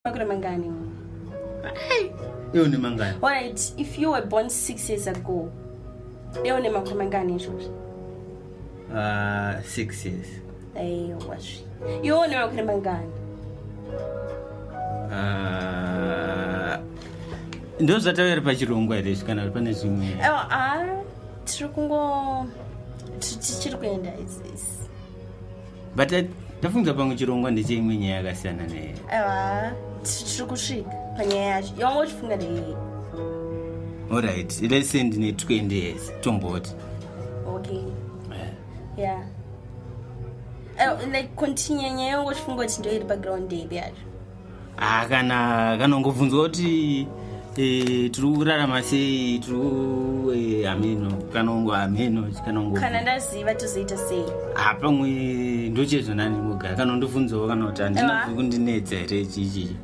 Makore mangani? Iwe une mangani? Alright, if you were born 6 years ago, iwe une makore mangani izvozvi? 6 years. Aiwa zvi, iwe une makore mangani? Ndo zvataura pachirongwa here izvi, kana kuti pane zvimwe? Aiwa, a tiri kungo tichiri kuenda. But ndafunga pamwe chirongwa ndecheimwe nyaya yakasiyana neye. Aiwa, tiri kusvika panyaya yacho yawanga uchifunga ndeiyi. Alright, let's say ndine 20 years, tomboti. Okay, yeah. Like, continue nyaya yawanga uchifunga kuti ndo iri background ndeipi yacho. Ah, kana ungobvunzwa kuti tiri kurarama sei, tiri hameno, kana ungo hameno, kana ungo Kana ndaziva, tozoita sei? Ah, pamwe ndochezvo nani ngogara, kana undibvunzawo, kana kuti handina Ewa. kundinetsa here, chichi.